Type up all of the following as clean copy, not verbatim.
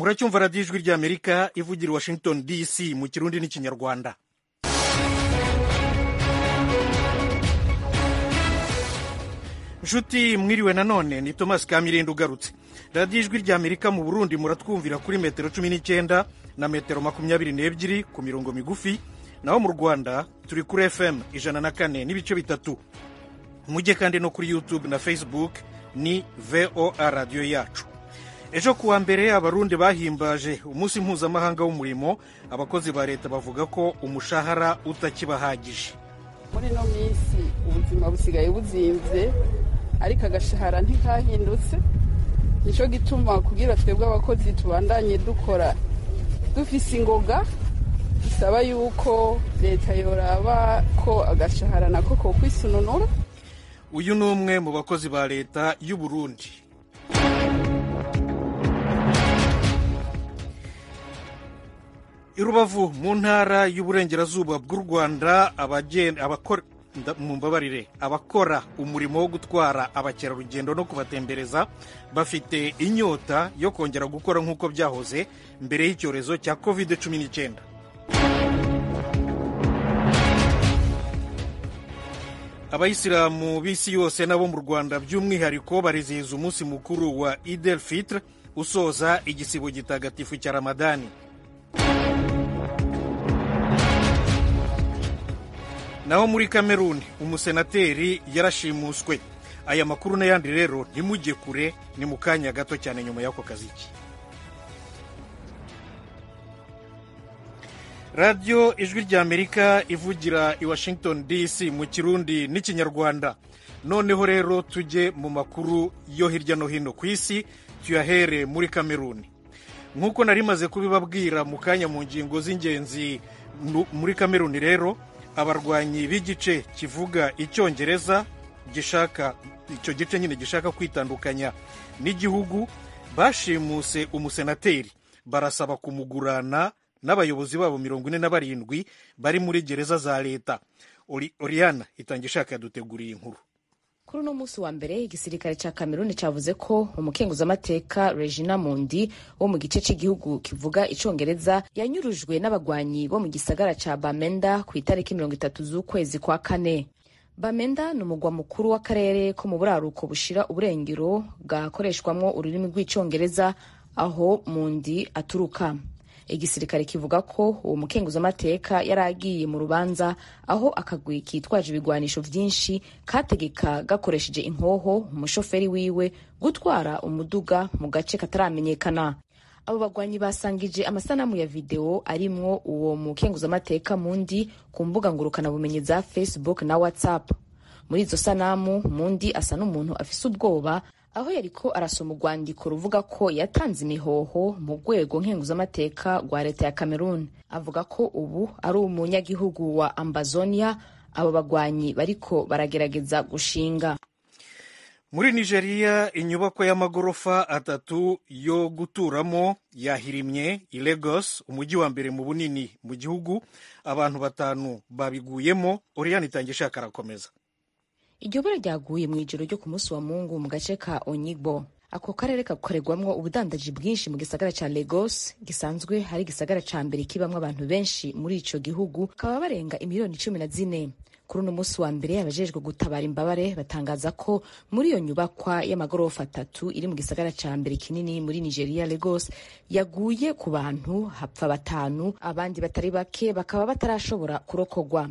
Muracyumva Radiyo Ijwi ry'Amerika ivugira i Washington DC mu Kirundi n'Ikinyarwanda. Nshuti mwiriwe, nanone ni Thomas Kamirindi ugarutse. Radiyo Ijwi ry'Amerika mu Burundi muratwumvira kuri metero 19 na metero 22 ku mirongo migufi, naho mu Rwanda turi kuri FM 104.3. Mujye kandi no kuri YouTube na Facebook ni VOA Radiyo yacu. Ejo kuwa mbere Abarundi bahimbaje umunsi mpuzamahanga w'umurimo. Abakozi ba leta bavuga ko umushahara utakibahagije. Muri ino minsi ubuzima busigaye buzimvye, ariko agashahara ntikahindutse. Nico gituma kugira twebwe abakozi tubandanye dukora dufise ingoga, bisaba yuko leta yoraba ko agashahara nako kokwisununura. Uyu ni umwe mu bakozi ba leta y'u Burundi. I Rubavu mu ntara y'Uburengerazuba bw'u Rwanda, abakora umurimo wo gutwara abakerarugendo no kubatembereza bafite inyota yo kongera gukora nk'uko byahoze mbere y'icyorezo cya COVID-19. Abayisilamu b'isi yose nabo mu Rwanda by'umwihariko barizihiza umunsi mukuru wa Eid el-Fitr usoza igisibo gitagatifu cya Ramadani. Naho muri Kameruni umusenateri yarashimuswe. Aya makuru n'ayandi rero ntimujye kure, ni mu kanya gato cyane nyuma y'ako kaziki. Radiyo Ijwi ry'Amerika ivugira i Washington DC mu Kirundi n'Ikinyarwanda. Noneho rero tujye mu makuru yo hirya no hino ku isi, tuyahere muri Kameruni. Nk'uko nari maze kubibabwira mu kanya mu ngingo z'ingenzi, muri Kameruni rero abarwanyi b'igice kivuga Icyongereza gishaka, icyo gice nyine gishaka kwitandukanya n'igihugu, bashimuse umusenateri, barasaba kumugurana n'abayobozi babo 47 bari muri gereza za leta. Oriana Itangishaka yaduteguriye inkuru. Kuri uno munsi wa mbere igisirikare ca Kameruni cavuze ko umukenguzamateka Regina Mundi wo mu gice c'igihugu kivuga Icongereza yanyurujwe n'abagwanyi bo mu gisagara ca Bamenda ku itariki 30 z'ukwezi kwa kane. Bamenda ni umugwa mukuru w'akarere ko mu buraruko bushira uburengero bwakoreshwamwo ururimi rw'Icongereza aho Mundi aturuka. Igisirikare kivuga ko uwo mukenguzamateka yari agiye mu rubanza aho akagwi kitwaje ibigwanisho vyinshi kategeka gakoresheje inkoho umushoferi wiwe gutwara umuduga mu gace kataramenyekana. Abo bagwanyi basangije amasanamu ya video arimwo uwo mukenguzamateka Mundi ku mbuga ngurukanabumenyi za Facebook na WhatsApp. Muri izo sanamu Mundi asa n'umuntu afise ubwoba, aho yariko arasoma urwandiko ruvuga ko yatanze imihoho mu rwego nkenguzamateka rwa leta ya Cameroon. Avuga ko ubu ari umunyagihugu wa Ambazonia abo bagwanyi bariko baragerageza gushinga. Muri Nigeria inyubako y'amagorofa 3 yo guturamo yahirimye i Lagos, umujyi wa mbere mu bunini mu gihugu. Abantu 5 babiguyemo. Oriane Itangishaka arakomeza. Iryo bara ryaguye mu ijoro ryo ku munsi wa Mungu mu gace ka Onyigbo. Ako karere kakorerwamwo ubudandaji bwinshi mu gisagara ca Lagos, gisanzwe hari igisagara ca mbere kibamwo abantu benshi muri ico gihugu, kaba barenga imiliyoni 14. Kuri uno munsi wa mbere abajejwe gutabara imbabare batangaza ko muri iyo nyubakwa y'amagorofa 3 iri mu gisagara ca mbere kinini muri Nigeria, Lagos, yaguye ku bantu hapfa 5, abandi batari bake bakaba batarashobora kurokogwa.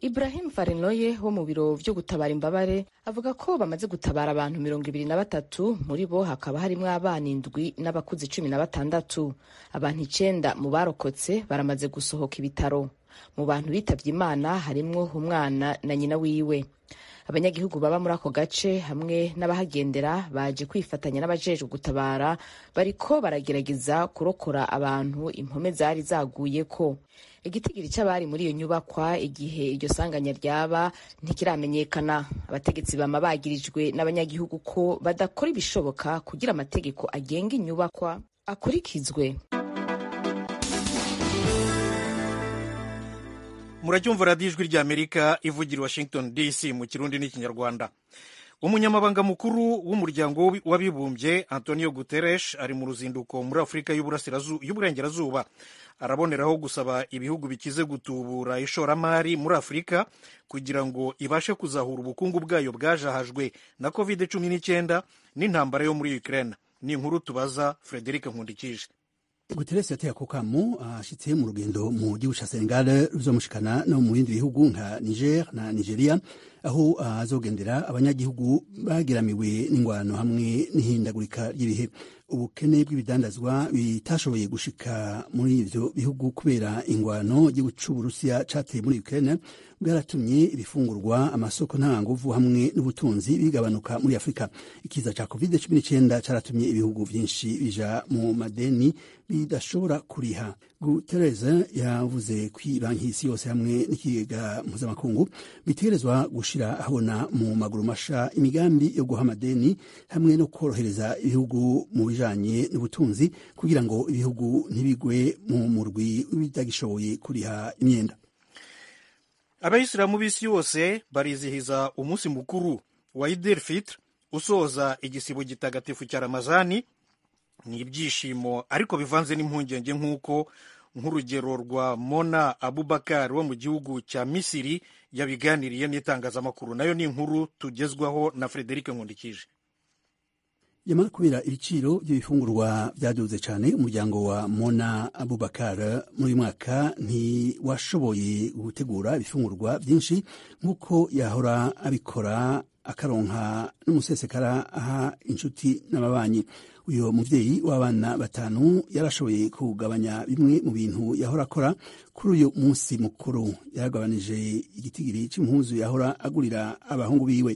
Ibrahim Farinoye wo mu biro vyo gutabara imbabare avuga ko bamaze gutabara abantu 23, muri bo hakaba harimwo abana 7 n'abakuze 16. Abantu 9 mu barokotse baramaze gusohoka ibitaro. Mu bantu bitavye Imana harimwo umwana na nyina wiwe. Abanyagihugu baba muri ako gace hamwe n'abahagendera baje kwifatanya n'abajejwe gutabara, bariko baragerageza kurokora abantu impome zari zaguyeko. Igitigiri c'abari muri iyo nyubakwa igihe iryo sanganya ryaba ntikiramenyekana. Abategetsi bama bagirijwe n'abanyagihugu ko badakora ibishoboka kugira amategeko agenga inyubakwa akurikizwe. Muracyumva Radiyo Ijwi ry'Amerika ivugira Washington DC mu Kirundi n'Ikinyarwanda. Umunyamabanga mukuru w'umuryango w'abibumbye Antonio Guterres ari mu ruzinduko muri Afurika y'Uburengerazuba. Araboneraho gusaba ibihugu bikize gutubura ishoramari muri Afurika kugira ngo ibashe kuzahura ubukungu bwayo bwajahajwe na COVID-19 n'intambara yo muri Ukraine. Ni inkuru tubaza Frederic Nkundikije. Guterres yateye ako kamo ashitse mu rugendo mu gihugu ca Senegal ruzomushikana no mu bindi bihugu nka Niger na Nigeria, aho azogendera abanyagihugu bageramiwe n'ingwano hamwe n'ihindagurika ry'ibihe. Ubukene bw'ibidandazwa bitashoboye gushika muri ivyo bihugu kubera ingwano igihugu c'Uburusiya cateye muri Ukraine bwaratumye ibifungurwa, amasoko ntanganguvu hamwe n'ubutunzi bigabanuka muri Afurika. Ikiza ca COVID-19 caratumye ibihugu vyinshi bija mu madeni bidashobora kuriha. Guterres yavuze ko banki y'isi yose hamwe n'ikigega mpuzamakungu bitegerezwa gushira ahabona mu maguru masha imigambi yo guha amadeni hamwe no korohereza ibihugu mu bijanye n'ubutunzi kugira ngo ibihugu ntibigwe mu murwi w'ibitagishoboye kuriha imyenda. Abayisilamu b'isi yose barizihiza umunsi mukuru wa Idil Fitr usoza igisibo gitagatifu cya Ramazani. Ni ibyishimo ariko bivanze n'impungenge, nk'uko nk'urugero rwa Mona Abubakar wo mu gihugu cya Misiri yabiganiriye n'itangazamakuru. Nayo ni inkuru tugezwaho na Frederic Nkundikije. Yamara kubera ibiciro by'ibifungurwa byaduze cyane, umuryango wa Mona Abubakar muri mwaka ntiwashoboye gutegura ibifungurwa byinshi nk'uko yahora abikora, akaronka n'umusesekara aha inshuti n'ababanyi. Uyo muvyeyi w'abana 5 yarashoboye kugabanya bimwe mu bintu yahora akora kuri uyu munsi mukuru. Yaragabanije igitigiri c'impuzu yahora agurira abahungu biwe.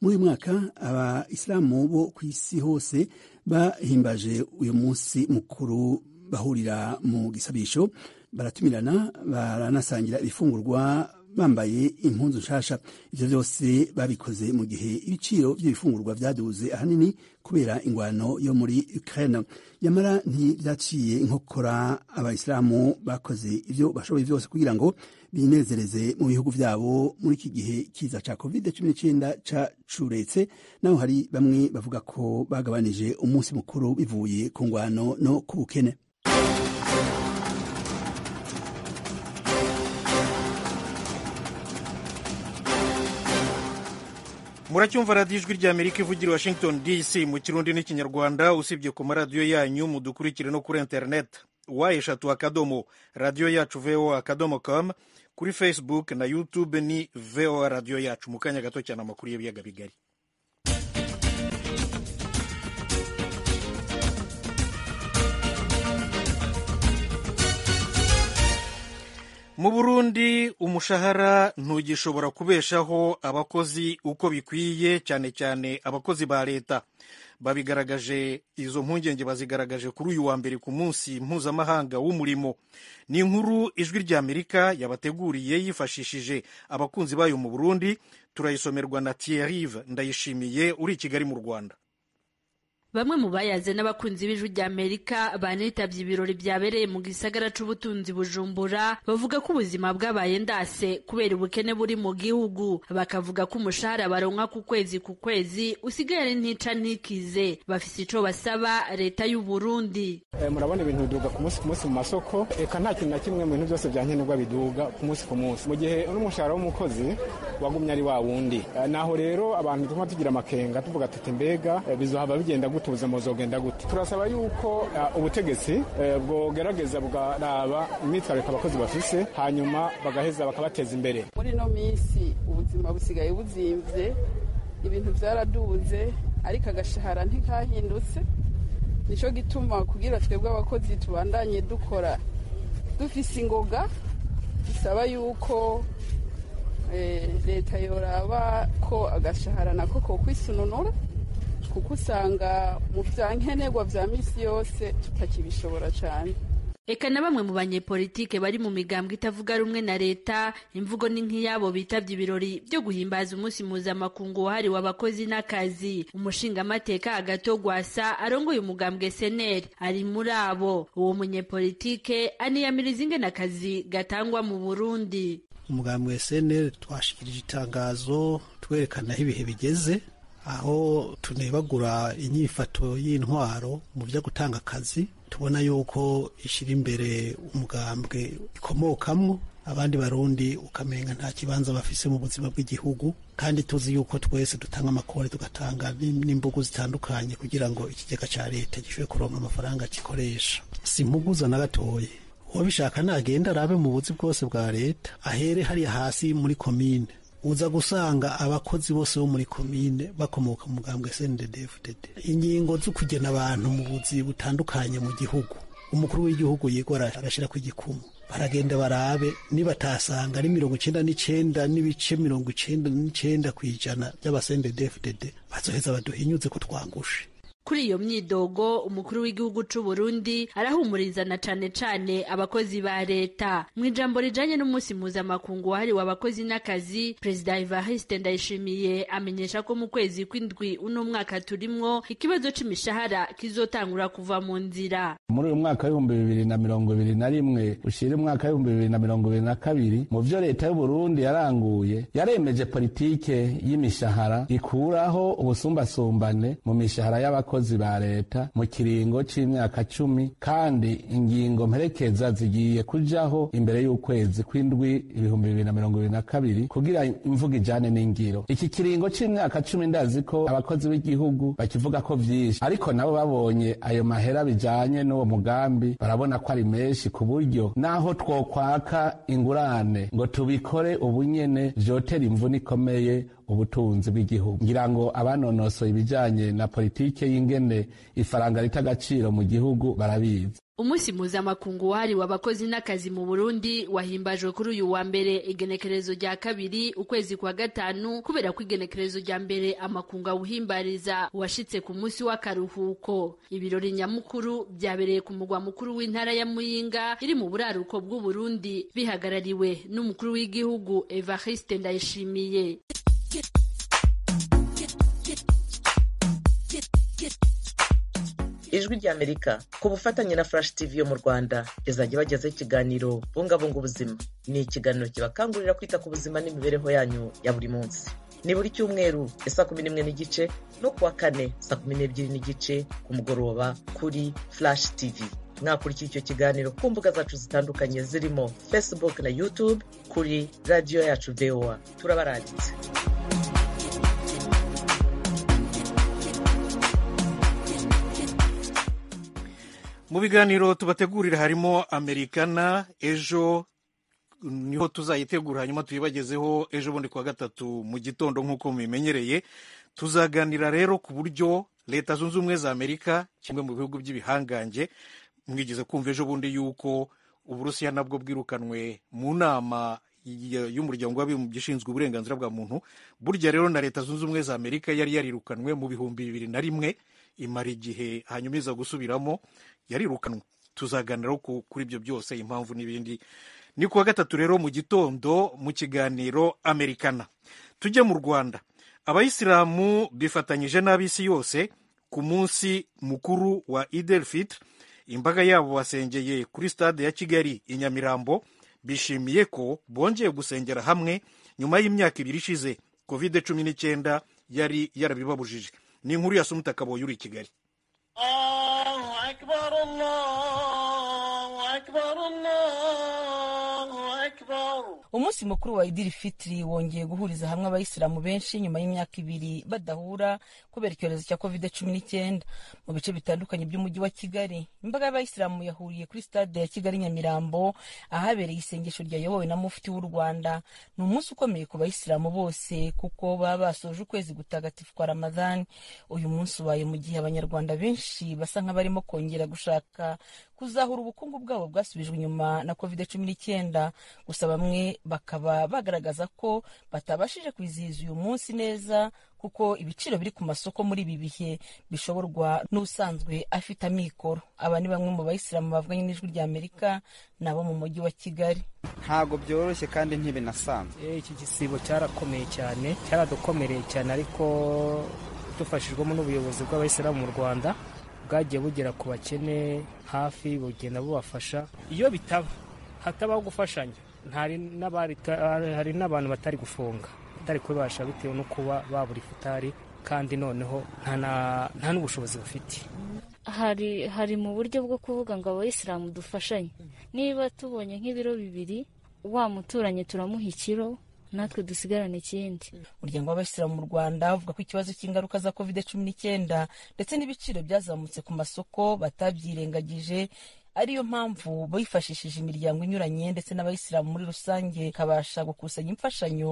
Muri uyu mwaka abayisilamu bo kw'isi hose bahimbaje uyu munsi mukuru, bahurira mu gisabisho, baratumirana, baranasangira ibifungurwa bambaye impunzu nshasha. Ivyo vyose babikoze mu gihe ibiciro vy'ibifungurwa vyaduze ahanini kubera ingwano yo muri Ukraine. Yamara ntivyaciye inkokora abayisilamu bakoze ivyo bashoboye vyose kugira ngo binezereze mu bihugu vyabo muri iki gihe kiza ca COVID-19 cacuretse, naho hari bamwe bavuga ko bagabanije umunsi mukuru bivuye ku ngwano no ku bukene. Muracyumva radiyo Ijwi ry'Amerika ivugira Washington DC mu Kirundi n'iKinyarwanda. Usibye ku maradiyo yanyu, mudukurikire no kuri internet w radiyo yacu voa.com, kuri Facebook na YouTube ni VOA radiyo yacu. Mu kanya gato cyane amakuru y'ibiyaga bigari. Mu Burundi umushahara ntugishobora kubeshaho abakozi uko bikwiye, cyane cyane abakozi ba leta. Babigaragaje, izo mpungenge bazigaragaje kuri uyu wa mbere ku munsi mpuzamahanga w'umurimo. Ni inkuru Ijwi ry'Amerika yabateguriye yifashishije abakunzi bayo mu Burundi. Turayisomerwa na Thierry Ndayishimiye uri i Kigali mu Rwanda. Bamwe mu bayaze n'abakunzi b'Ijwi ry'Amerika banitabye ibirori byabereye mu gisagara c'ubutunzi Bujumbura bavuga ko ubuzima bwabaye ndase kubera ubukene buri mu gihugu. Bakavuga ko umushahara baronka ku kwezi ku kwezi usigaye ari ntica ntikize. Bafise ico basaba leta y'u Burundi. Murabona ibintu biduga ku munsi ku munsi mu masoko, eka nta kintu na kimwe mu bintu byose bya nkenerwa biduga ku munsi ku munsi, mu gihe n'umushahara w'umukozi wagumye ari wa wundi. Naho rero abantu tuma tugira amakenga tuvuga tuti mbega bizohava bigenda gute, ubuzima buzogenda gute? Turasaba yuko ubutegetsi bwogerageza bukaraba imyitwarariko abakozi bafise, hanyuma bagaheza bakabateza imbere. Muri ino minsi ubuzima busigaye buzimvye, ibintu vyaraduze, ariko agashahara ntikahindutse. Nico gituma kugira twebwe abakozi tubandanye dukora dufise ingoga, bisaba yuko leta yoraba ko agashahara nako kokwisununura, kuko usanga mu vya nkenerwa vya misi yose tutakibishobora cane. Eka na bamwe mu banyepolitike bari mu migambwe itavuga rumwe na leta, imvugo ni nk'iyabo bitavye ibirori byo guhimbaza umunsi mpuzamakungu wahariwe abakozi n'akazi. Umushingamateka Agathon Rwasa arongoye umugambwe SNL ari muri abo. Uwo munyepolitike aniyamiriza ingene akazi gatangwa mu Burundi. Umugambwe SNL twashikirije itangazo twerekana aho ibihe bigeze, Aho tunebagura inyifato y'intwaro mu byo gutanga akazi, tubona yuko ishyira imbere umugambwe ikomokamwo, abandi Barundi ukamenga nta kibanza bafise mu buzima bw'igihugu, kandi tuzi yuko twese dutanga amakore, tugatanga n'imbugu zitandukanye kugira ngo ikigega ca leta gishobore kuronka amafaranga gikoresha. Si impuguza na gatoye. Uwabishaka nagenda arabe mu buzi bwose bwa leta, ahere hariya hasi muri komine, uza gusanga abakozi bose bo muri komine bakomoka mu mugambwe CNDD-FDD. Ingingo zo kugena abantu mu buzi butandukanye mu gihugu, umukuru w'igihugu yigora arashira ku gikumu, baragenda barabe nibatasanga ari 99.99% by'aba CNDD-FDD, bazoheza baduhinyuze ko twangushe. Kuri iyo myidogo, umukuru w'igihugu c'u Burundi arahumurizana cane cane abakozi ba leta. Mu ijambo rijanye n'umunsi mpuzamakungu wahariwe abakozi n'akazi, Perezida Evariste Ndayishimiye amenyesha ko mu kwezi kw'indwi uno mwaka turimwo ikibazo c'imishahara kizotangura kuva mu nzira. Muri uyu mwaka w'2021 ushira umwaka w'2022, mu vyo leta y'u Burundi yaranguye, yaremeje politike y'imishahara ikuraho ubusumbasumbane mu mishahara y'abakozi ba leta mu kiringo c'imyaka 10, kandi ingingo mperekeza zigiye kujaho imbere y'ukwezi kw'indwi 2022 kugira imvugo ijane n'ingiro. Iki kiringo c'imyaka 10 ndazi ko abakozi b'igihugu bakivuga ko vyinshi, ariko nabo babonye ayo mahera bijanye n'uwo mugambi barabona ko ari menshi, ku buryo naho twokwaka ingurane ngo tubikore ubunyene vyotera imvune ikomeye ubutunzi bw'igihugu. Ngira ngo abanonosoye ibijanye na politike y'ingene ifaranga rita agaciro mu gihugu barabizi. Umunsi mpuzamakungu wahariwe abakozi n'akazi mu Burundi wahimbajwe kuri uyu wa mbere, igenekerezo rya 2 ukwezi kwa 5, kubera ko igenekerezo rya mbere amakungu awuhimbariza washitse ku munsi w'akaruhuko. Ibirori nyamukuru byabereye ku mugwa mukuru w'intara ya Muyinga iri mu buraruko bw'u Burundi, bihagarariwe n'umukuru w'igihugu Evariste Ndayishimiye. Ijwi ry'Amerika ku bufatanye na Flash TV yo mu Rwanda izajya bagezaho ikiganiro Bungabunga Ubuzima. Ni ikiganiro kibakangurira kwita ku buzima n'imibereho yanyu ya buri munsi. Ni buri cyumweru saa 11:30 no kuwa kane saa 12:30 ku mugoroba kuri Flash TV. Mwakurikiye icyo kiganiro ku mbuga zacu zitandukanye zirimo Facebook na YouTube kuri radiyo yacu VOA. Turabarangitse. Mu biganiro tubategurira harimo Amerikana, ejo niho tuzayitegura hanyuma tuyibagezeho ejo bundi kuwa gatatu mu gitondo nk'uko mubimenyereye. Tuzaganira rero ku buryo Leta Zunze Ubumwe za Amerika, kimwe mu bihugu by'ibihangange, mwigeze kumva ejo bundi yuko Uburusiya nabwo bwirukanwe mu nama y'umuryango w'abibumbye ishinzwe uburenganzira bwa muntu. Burya rero na Leta Zunze Ubumwe za Amerika yari yarirukanwe mu 2001, imara igihe hanyuma iza gusubiramo, yarirukanwe. Tuzaganira kuri ibyo byose, impamvu n'ibindi. Ni kuwa gatatu rero mu gitondo mu kiganiro Amerikana. Tujye mu Rwanda. Abayisilamu bifatanyije n'ab'isi yose ku munsi mukuru wa Eid el-Fitr. Imbaga yabo basengeye kuri stade ya Kigali i Nyamirambo, bishimiye ko bongeye gusengera hamwe nyuma y'imyaka 2 ishize COVID-19 yari yarabibabujije. Ni inkuru ya Sumuta Kaboyi uri i Kigali. Allahu akbar, Allahu akbar, Allahu akbar. Umunsi mukuru wa Eid el-Fitr wongeye guhuriza hamwe abayisilamu benshi nyuma y'imyaka 2 badahura kubera icyorezo cya COVID-19 mu bice bitandukanye by'umujyi wa Kigali. Imbaga y'abayisilamu yahuriye kuri stade ya Kigali Nyamirambo ahabereye isengesho ryayobowe na Mufti w'u Rwanda. Ni umunsi ukomeye ku bayisilamu bose kuko baba basoje ukwezi gutagatifu kwa Ramadhan. Uyu munsi ubaye mu gihe abanyarwanda benshi basa nk'abarimo kongera gushaka kuzahura ubukungu bwabo bwasubijwe inyuma na COVID-19. Gusa bamwe bakaba bagaragaza ko batabashije kwizihiza uyu munsi neza kuko ibiciro biri ku masoko muri ibi bihe bishoborwa n'usanzwe afite amikoro. Aba ni bamwe mu bayisilamu bavuganye n'Ijwi rya Amerika nabo mu mujyi wa Kigali. Ntabwo byoroshye kandi ntibinasanzwe. Iki gisibo cyarakomeye cyane, cyaradukomereye cyane, ariko dufashijwemo n'ubuyobozi bw'abayisilamu mu Rwanda bwagiye bugera ku bakene hafi, bugenda bubafasha. Iyo bitaba hatabaho gufashanya, hari n'abantu batari gufunga, batari kubibasha bitewe no kuba babura ifutari, kandi noneho nta n'ubushobozi bufite. Hari mu buryo bwo kuvuga ngo abayisilamu dufashanye, niba tubonye nk'ibiro 2 wa muturanye turamuha ikiro natwe dusigarane ikindi. Umuryango w'abayisilamu mu Rwanda uvuga ko ikibazo cy'ingaruka za COVID-19 ndetse n'ibiciro byazamutse ku masoko batabyirengagije, ariyo mpamvu bifashishije imiryango inyuranye ndetse n'abayisilamu muri rusange kabasha gukusanya imfashanyo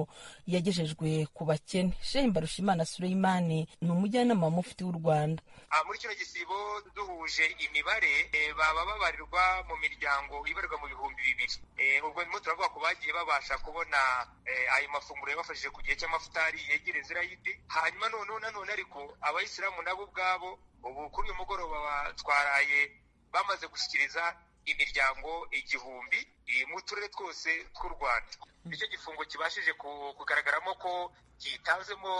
yagejejwe ku bakene. Sheikh Mbarushimana Suleimani ni umujyanama wa mufti w'u Rwanda. Muri kino gisibo duhuje imibare baba babarirwa mu miryango ibarirwa mu 2000. Ubwo ndimo turavuga ko bagiye babasha kubona ayo mafunguro yabafashije ku gihe cy'amafutari yegereza irayidi. Hanyuma noneho nanone ariko abayisilamu nabo ubwabo ubu kuri uyu mugoroba batwaraye bamaze gushyikiriza imiryango 1000 mu turere twose tw'u Rwanda. Nicyo gifungo kibashije kugaragaramo ko gitanzemo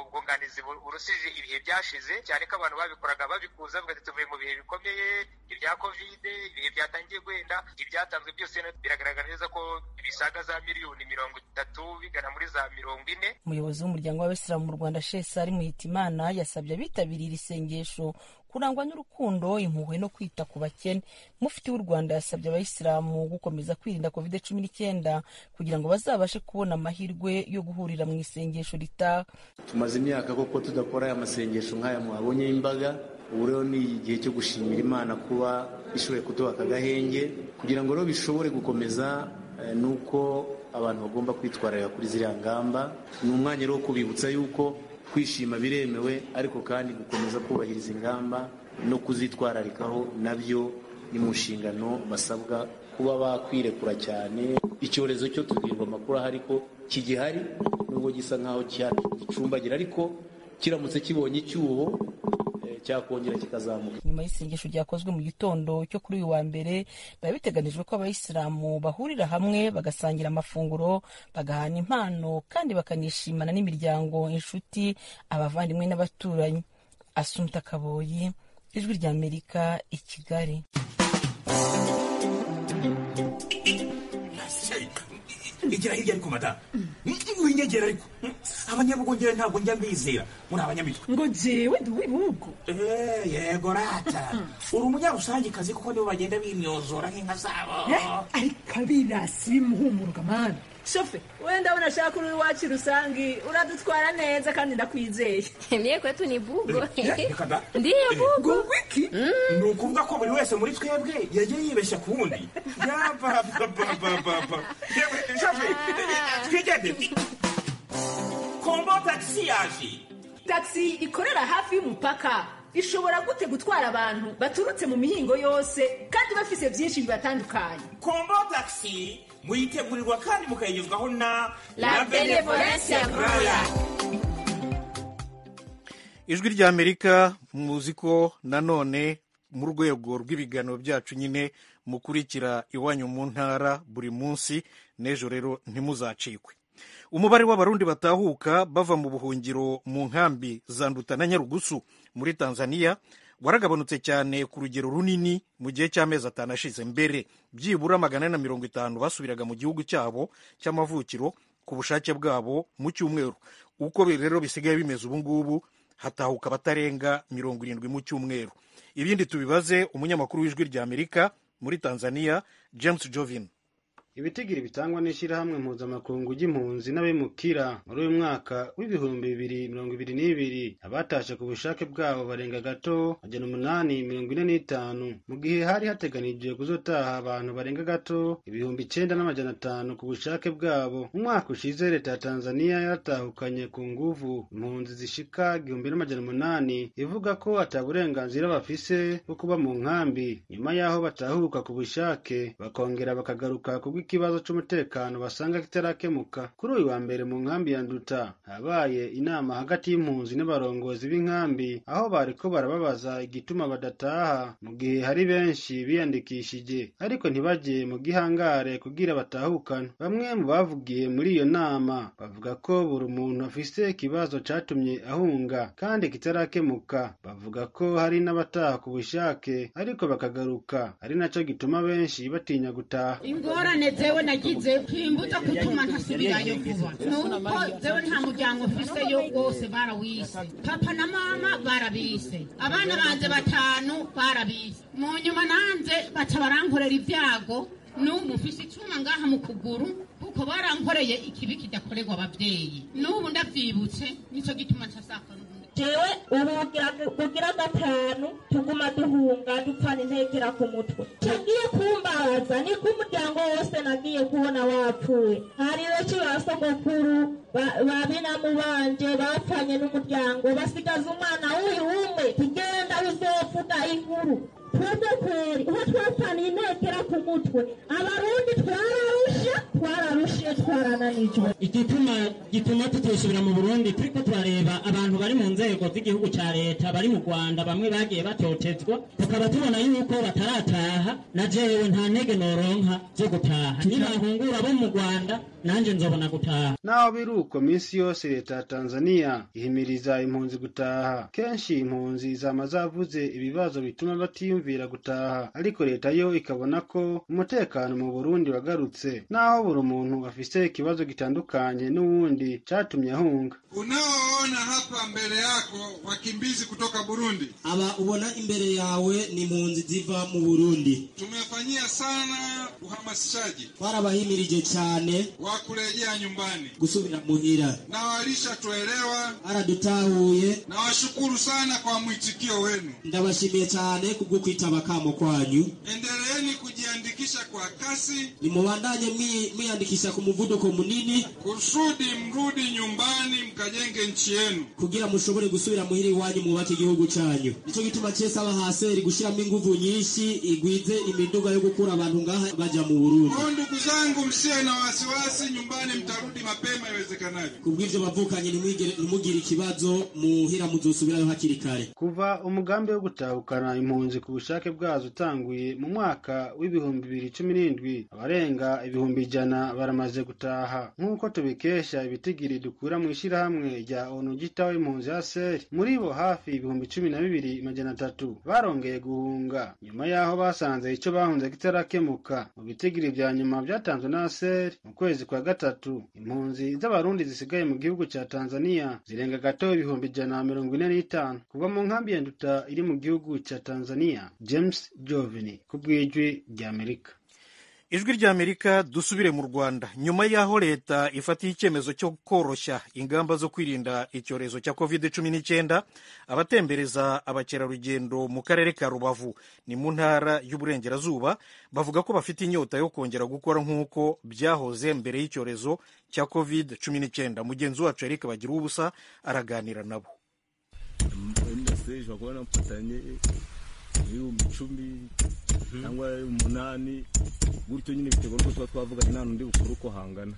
ubwunganizi burusije ibihe byashize, cyane ko abantu babikoraga babikuza bavuga ati tuvuye mu bihe bikomeye, ibya Covid, ibihe byatangiye guhenda. Ibyatanzwe byose biragaragara neza ko bisaga za miliyoni 30 bigana muri za 40. Umuyobozi w'umuryango w'abayisilamu mu Rwanda Sheikh Salim Hitimana yasabye abitabiriye iri sengesho kurangwa n'urukundo, impuhwe no kwita ku bakene. Mufti w'u Rwanda yasabye abayisilamu gukomeza kwirinda COVID-19 kugira ngo bazabashe kubona amahirwe yo guhurira mu isengesho ritaha. Tumaze imyaka koko tudakora aya masengesho nk'aya mwabonye y'imbaga. Ubu rero ni igihe cyo gushimira Imana kuba ishoboye kuduha aka gahenge, kugira ngo rero bishobore gukomeza nuko abantu bagomba kwitwararika kuri ziriya ngamba. Ni umwanya rero wo kubibutsa yuko kwishima biremewe, ariko kandi gukomeza kubahiriza ingamba no kuzitwararikaho nabyo ni mu nshingano basabwa kuba bakwirekura cyane. Icyorezo cyo tubwirwa amakuru ahari ko kigihari, nubwo gisa nkaho gicumbagira, ariko kiramutse kibonye icyuho cyakongera kikazamuka. Nyuma y'isengesho ryakozwe mu gitondo cyo kuri uyu wa mbere, biba biteganijwe ko abayisilamu bahurira hamwe bagasangira amafunguro, bagahana impano kandi bakanishimana n'imiryango, inshuti, abavandimwe n'abaturanyi. Asumta Kaboyi, Ijwi ry'Amerika, i Kigali. Igira hirya ariko madamu winyegera, ariko abanyabugongera ntabwo njya mbizera muri abanyamitwe. Ngo jewe ndi uw'ibihugu. Yego rata uri umunyarusangikazi kuko nibo bagenda bimyozora nk'inka zabo. Ariko abirasi bimuhumuruka mana shofe, wenda ndabona ashaka uri iwacu rusangi uradutwara neza kandi ndakwizeye. Mie kwetu ni bugo. Ndiyo bugo. Wiki ni ukuvuga ko buri wese muri twebwe yagiye yibeshya ku wundi. Yabababababa shofe, twigende. Kombo taxi yaje. Taxi ikorera hafi y'umupaka ishobora gute gutwara abantu baturutse mu mihingo yose kandi bafise byinshi bibatandukanye? Kombo taxi muyitegurirwa kandi mukayigezwaho na La Benevolencia Royal. Ijwi rya Amerika, muzi ko nanone mu rwego rw'ibiganiro byacu nyine mukurikira iwanyu mu ntara buri munsi, n'ejo rero ntimuzacikwe. Umubare w'abarundi batahuka bava mu buhungiro mu nkambi za Nduta na Nyarugusu muri Tanzania waragabanutse cyane ku rugero runini mu gihe cy'amezi 5 ashize. Mbere byibura 450 basubiraga mu gihugu cyabo cy'amavukiro ku bushake bwabo mu cyumweru. Uko rero bisigaye bimeze ubu ngubu, hatahuka batarenga 70 mu cyumweru. Ibindi tubibaze umunyamakuru w'Ijwi rya Amerika muri Tanzania, James Jovin. Ibitigiri bitangwa n'ishyirahamwe mpuzamakungu ry'impunzi n'abimukira muri uyu mwaka w'2022, abatashe ku bushake bwabo barenga gato 845, mu gihe hari hateganijwe kuzotaha abantu barenga gato 9,500 ku bushake bwabo. Mu mwaka ushize leta ya Tanzania yaratahukanye ku nguvu impunzi zishika 1,800, ivuga ko ata burenganzira bafise bwo kuba mu nkambi, nyuma y'aho batahuka ku bushake bakongera bakagaruka ku ikibazo c'umutekano basanga kitarakemuka. Kuri uyu wa mbere mu nkambi ya Nduta habaye inama hagati y'impunzi n'abarongozi b'inkambi, aho bariko barababaza igituma badataha mu gihe hari benshi biyandikishije ariko ntibaje mu gihangare kugira batahukana. Bamwe mu bavugiye muri iyo nama bavuga ko buri muntu afise ikibazo catumye ahunga kandi kitarakemuka. Bavuga ko hari n'abataha ku bushake ariko bakagaruka, ari naco gituma benshi batinya gutaha. Ingorane Ingorane zewe nagize kimbuza gutuma ntasubirayo vuba nuko zewe nta muryango mfiseyo wose barawise, papa na mama barabise, abana banje 5 barabise. Mu nyuma nanze baca barankorera ibyago, n'ubu mfise icuma ngaha mu kuguru kuko barankoreye ikibi kidakorerwa abavyeyi. N'ubu ndavyibutse, nico gituma ntashaka. Jewe ubu kugira 5 tuguma duhunga dupfana intekera ku mutwe. Cagiye kumbaza niko umuryango wose nagiye kubona wapfuye. Hari benshi ba sogokuru babinamubanje bapfanye n'umuryango basigaza umwana w'uyu umwe, tugenda uzovuga inkuru. Twebwe kweri uwo twapfaniye intekera ku mutwe, Abarundi twararushe twarananijwe. Igituma gituma tutosubira mu Burundi, turiko turareba abantu bari mu nzego z'igihugu ca leta bari mu Rwanda, bamwe bagiye batotezwa, tukaba tubona yuko batarataha. Na jewe nta ntege noronka zo gutaha, nibahungura bo mu Rwanda nanje nzobona gutaha. Naho biri uko, minsi yose leta ya Tanzania ihimiriza impunzi gutaha. Kenshi impunzi zama zavuze ibibazo bituma batiyumvira gutaha, ariko leta yo ikabona ko umutekano mu Burundi wagarutse, naho buri muntu afise ikibazo gitandukanye n'uwundi catumye ahunga. Unaoona hapa mbele yako wakimbizi kutoka Burundi. Aba ubona imbere yawe ni impunzi ziva mu Burundi. Tumefanyia sana uhamasishaji. Twarabahimirije cyane wa kurejea nyumbani, gusubira muhira, na walishatuelewa, baradutahuye. Nawashukuru sana kwa mwitikio wenu. Ndabashimiye cyane kubwo kwitaba kamo kwanyu. Endeleeni kujiandikisha kwa kasi, nimubandanye mwiyandikisha ku muvuduko munini, kusudi mrudi nyumbani mkajenge nchi yenu, kugira mushobore gusubira muhira iwanyu mwubake igihugu cyanyu. Nico gituma cese abahaseri gushiramo inguvu nyinshi igwize imiduga yo gukura abantu ngaha baja mu Burundi. Kwa ndugu zangu, msiwe na wasiwasi, nyumbani mtarudi mapema iwezekanavyo. Kubw'ivyo bavukanye ntimugire ikibazo, muhira muzosubirayo hakiri kare. Kuva umugambi wo gutahukana impunzi ku bushake bwazo utanguye mu mwaka w'2017, abarenga 100,000 baramaze gutaha, nk'uko tubikesha ibitigiri dukura mu ishirahamwe rya ONU ryitaho impunzi HCR. Muri bo hafi 12,300 barongeye guhunga nyuma y'aho basanze ico bahunze kitarakemuka. Mu bitigiri vya nyuma vyatanzwe na HCR mu kwezi kwa 3, impunzi z'Abarundi zisigaye mu gihugu ca Tanzania zirenga gato 145,000. Kuva mu nkambi ya Nduta iri mu gihugu ca Tanzania, James Jovini ku bw'Ijwi ry'Amerika. Ijwi ry'Amerika. Dusubire mu Rwanda. Nyuma y'aho leta ifatiye icyemezo cyo koroshya ingamba zo kwirinda icyorezo cya COVID-19, abatembereza abakerarugendo mu karere ka Rubavu ni mu ntara y'Uburengerazuba bavuga ko bafite inyota yo kongera gukora nk'uko byahoze mbere y'icyorezo cya COVID-19. Mugenzi wacu Eric Bagira ubusa araganira nabo. 10,000 cyangwa 8 gutyo nyine, biterwa n'uko tuba twavuganye, nta n'undi bukuru uko hangana.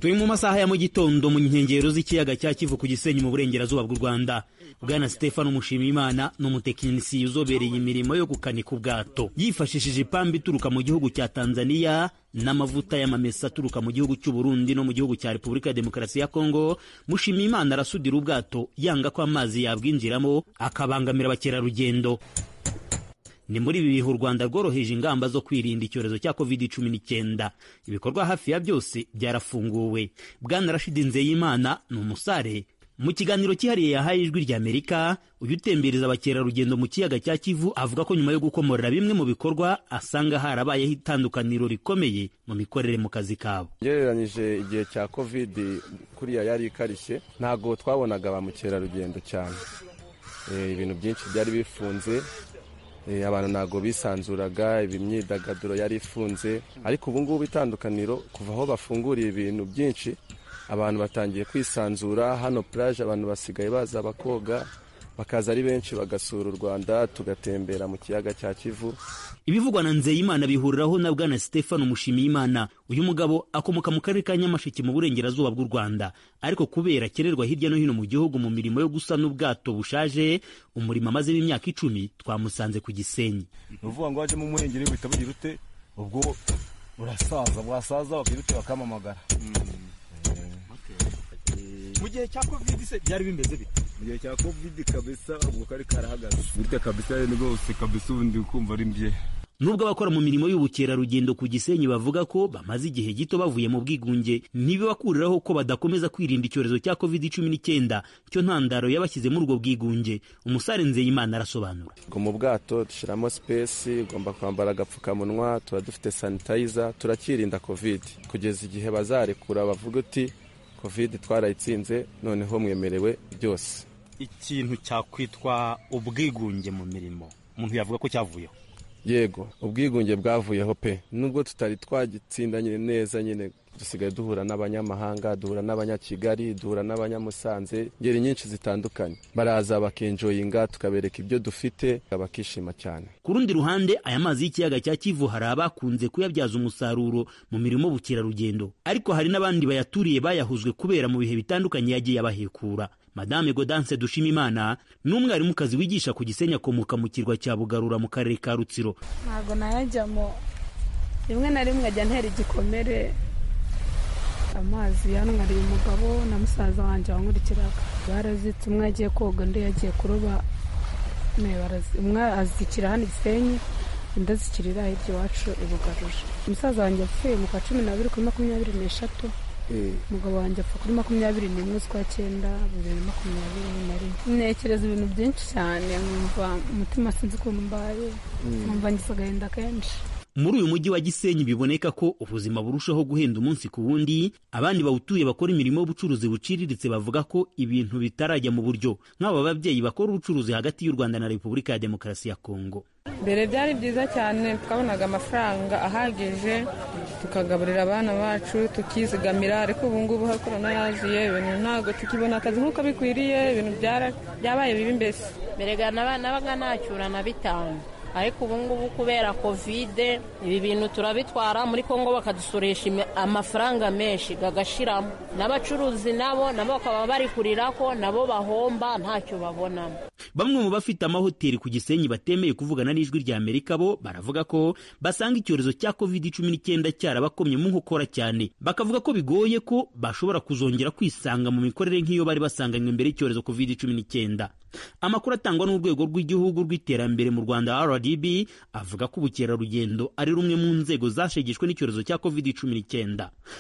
Turi mu masaha ya mu gitondo mu nkengero z'ikiyaga cya Kivu ku Gisenyi mu burengerazuba bw'u Rwanda. Bwana Stefano Mushimiyimana ni umutekinisiye uzobereye imirimo yo gukanika ubwato yifashishije ipamba ituruka mu gihugu cya Tanzania n'amavuta y'amamesa aturuka mu gihugu cy'u Burundi no mu gihugu cya Repubulika ya Demokarasi ya Kongo. Mushimiyimana arasudira ubwato yanga ko amazi yabwinjiramo akabangamira abakerarugendo. Ni muri ibi bihe u Rwanda rworoheje ingamba zo kwirinda icyorezo cya COVID-19. Ibikorwa hafi ya byose byarafunguwe. Bwana Rashid Nzeyimana ni umusare. Mu kiganiro cyihariye yahaye Ijwi ry'Amerika, uyu utembereza abakerarugendo mu kiyaga cya Kivu avuga ko nyuma yo gukomorera bimwe mu bikorwa asanga harabayeho itandukaniro rikomeye mu mikorere mu kazi kabo. Ngereranyije igihe cya COVID kuriya yari ikarishye, ntago twabonaga ba mukerarugendo cyane. Ibintu byinshi byari bifunze, abantu ntago bisanzuraga, imyidagaduro yari ifunze. Ariko ubu ngubu itandukaniro kuva aho bafunguriye ibintu byinshi, abantu batangiye kwisanzura. Hano plage abantu basigaye baza bakoga, bakaza ari benshi bagasura u Rwanda, tugatembera mu kiyaga cya Kivu. Ibivugwa na Nzeyimana bihuriraho na Bwana Stefano Mushimiyimana. Uyu mugabo akomoka mu karere ka Nyamasheke mu burengerazuba bw'u Rwanda, ariko kubera akererwa hirya no hino mu gihugu mu mirimo yo gusana ubwato bushaje, umurimo amazemo imyaka 10, twamusanze ku Gisenyi. Ni ukuvuga ngo wajemo umuhengeri uhita bugira ute, ubwo urasaza, wasaza bakagira ute, bakamamagara. Mu gihe cya COVID se byari bimeze bite? Mu gihe cya COVID kabisa ubwo kari karahagaze gutya kabisa rwose kabisa, ubundi kumva ari mbye. Nubwo abakora mu mirimo y'ubukerarugendo ku Gisenyi bavuga ko bamaze igihe gito bavuye mu bwigunge, ntibibakuriraho ko badakomeza kwirinda icyorezo cya COVID-19 cyo ntandaro yabashyize muri ubwo bwigunge. Umusare Nzeyimana arasobanura. Mu bwato dushyiramo space, ugomba kwambara agapfukamunwa, tuba dufite sanitizer, turakirinda COVID kugeza igihe bazarekura bavuga uti COVID twarayitsinze, noneho mwemerewe byose. Ikintu cyakwitwa ubwigunge mu mirimo umuntu yavuga ko cyavuyeho? Yego, ubwigunge bwavuyeho pe, nubwo tutari twagitsinda nyine neza nyine dusigaye duhura n'abanyamahanga, duhura n'abanyakigali, duhura n'abanyamusanze, ngeri nyinshi zitandukanye, baraza bakenjoyinga, tukabereka ibyo dufite bakishima cyane. Ku rundi ruhande, aya mazi y'ikiyaga cya Kivu hari abakunze kuyabyaza umusaruro mu mirimo y'ubukerarugendo, ariko hari n'abandi bayaturiye bayahuzwe kubera mu bihe bitandukanye yagiye abahekura. Madame Godance Dushimimana ni umwarimukazi wigisha ku Gisenyi, akomoka mu kirwa cya Bugarura mu karere ka Rutsiro. Ntabwo nayajyamo, rimwe na rimwe ajya ntera igikomere. Amazi yanwariye umugabo na musaza wanjye wankurikiraga, barazitse, umwe yagiye koga undi yagiye kuroba, umwe azikira hano Gisenyi, undi azikirira hirya iwacu i Bugarura. Umusaza wanjye yapfuye mu kwa 12 kuri 23, umugabo wanjye apfa kuri 21 z'ukwa 9 2021. Ntekereza ibintu byinshi cyane, nkumva umutima sinzi ukuntu mbaye, nkumva ngize agahinda kenshi. Muri uyu mujyi wa Gisenyi biboneka ko ubuzima burushaho guhenda umunsi ku wundi. Abandi bawutuye bakora imirimo y'ubucuruzi buciriritse bavuga ko ibintu bitarajya mu buryo, nk'aba babyeyi bakora ubucuruzi hagati y'u Rwanda na Repubulika ya Demokarasi ya Kongo. Mbere byari byiza cyane, twabonaga amafaranga ahagije tukagaburira abana bacu, tukizigamira, ariko ubu ngubu aho korona yaziye ibintu ntabwo tukibona akazi nk'uko bikwiriye, ibintu byabaye bibi mbese. Mbere nabaga nacyura na 5, ariko ubu ngubu kubera kovide ibi bintu turabitwara muri Kongo bakadusoresha amafaranga menshi gagashiramo, n'abacuruzi nabo bakaba bari kurira ko nabo bahomba ntacyo babonamo. Bamwe mu bafite amahoteli ku Gisenyi batemeye kuvugana n'Ijwi rya Amerika bo baravuga ko basanga icyorezo cya COVID-19 cyarabakomye mu nkokora cyane, bakavuga ko bigoye ko bashobora kuzongera kwisanga mu mikorere nk'iyo bari basanganywe mbere y'icyorezo COVID-19. Amakuru atangwa n'urwego rw'igihugu rw'iterambere mu Rwanda RDB avuga ko ubukerarugendo ari rumwe mu nzego zashegeshwe n'icyorezo cya COVID-19.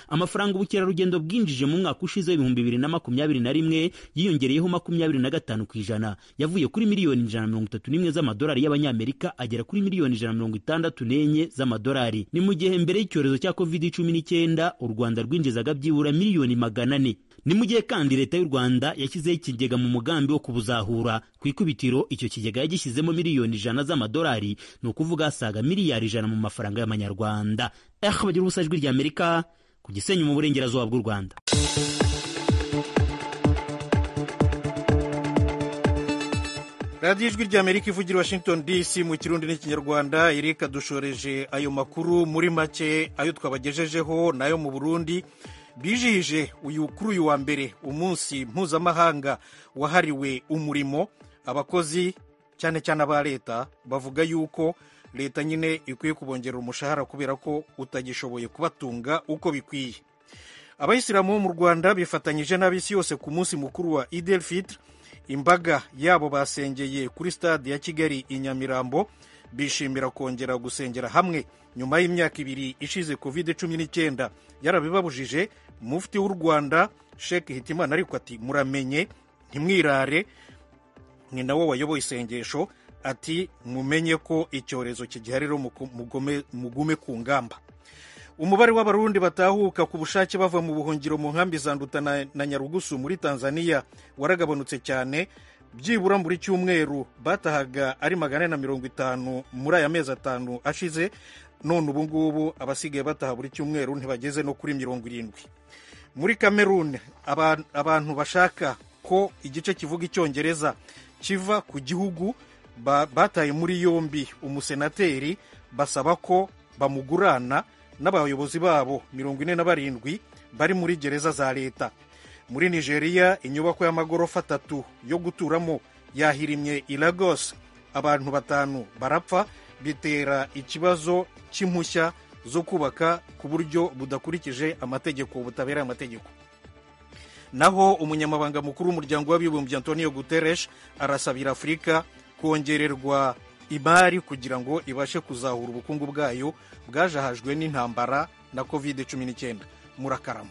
Amafaranga ubukerarugendo bwinjije mu mwaka ushize 2021 yiyongereyeho 25%, yavuye kuri miliyoni 131 z'amadolari y'abanyamerika agera kuri miliyoni 164 z'amadolari. Ni mu gihe mbere y'icyorezo cya COVID-19 u Rwanda rwinjizaga byibura miliyoni 400. Ni mu gihe kandi leta y'u Rwanda yashyizeho ikigega mu mugambi wo kubuzahura. Ku ikubitiro icyo kigega yagishyizemo miliyoni 100 z'amadolari, ni ukuvuga asaga miliyari 100 mu mafaranga y'amanyarwanda. Bagira ubusa Ijwi rya Amerika ku Gisenyi mu burengerazuba bw'u Rwanda. Radiyo Ijwi rya Amerika ivugira Washington DC mu Kirundi n'Ikinyarwanda. Erika dushoreje ayo makuru muri make ayo twabagejejeho nayo mu Burundi. Bijihije kuri uyu wa mbere umunsi mpuzamahanga wahariwe umurimo. Abakozi cyane cyane aba leta bavuga yuko leta nyine ikwiye kubongerera umushahara kubera ko utagishoboye kubatunga uko bikwiye. Abayisilamu bo mu Rwanda bifatanyije n'ab'isi yose ku munsi mukuru wa Eid el-Fitr. Imbaga yabo basengeye kuri stade ya Kigali i Nyamirambo, bishimira kongera gusengera hamwe nyuma y'imyaka 2 ishize COVID-19 yarabibabujije. Mufti w'u Rwanda Sheikh Hitimana ariko ati muramenye ntimwirare, ni nawe wayoboye isengesho, ati mumenye ko icyorezo kigihari rero mugume ku ngamba. Umubare w'abarundi batahuka ku bushake bava mu buhungiro mu nkambi za Nduta na Nyarugusu muri Tanzania waragabanutse cyane. Byibura muri cyumweru batahaga ari 450 muri aya mezi 5 ashize, none ubu ngubu abasigaye bataha buri cyumweru ntibageze no kuri 70. Muri Cameroon abantu bashaka ko igice kivuga icyongereza kiva ku gihugu bataye muri yombi umusenateri, basaba ko bamugurana n'abayobozi babo 47 bari muri gereza za leta. Muri Nigeria inyubako y'amagorofa 3 yo guturamo yahirimye i Lagos, abantu 5 barapfa, bitera ikibazo cy'impushya zo kubaka ku buryo budakurikije amategeko, butabera amategeko. Naho umunyamabanga mukuru w'umuryango w'abibumbye Antonio Guterres arasabira Afurika kongererwa imari kugira ngo ibashe kuzahura ubukungu bwayo bwajahajwe n'intambara na COVID-19. Murakarama.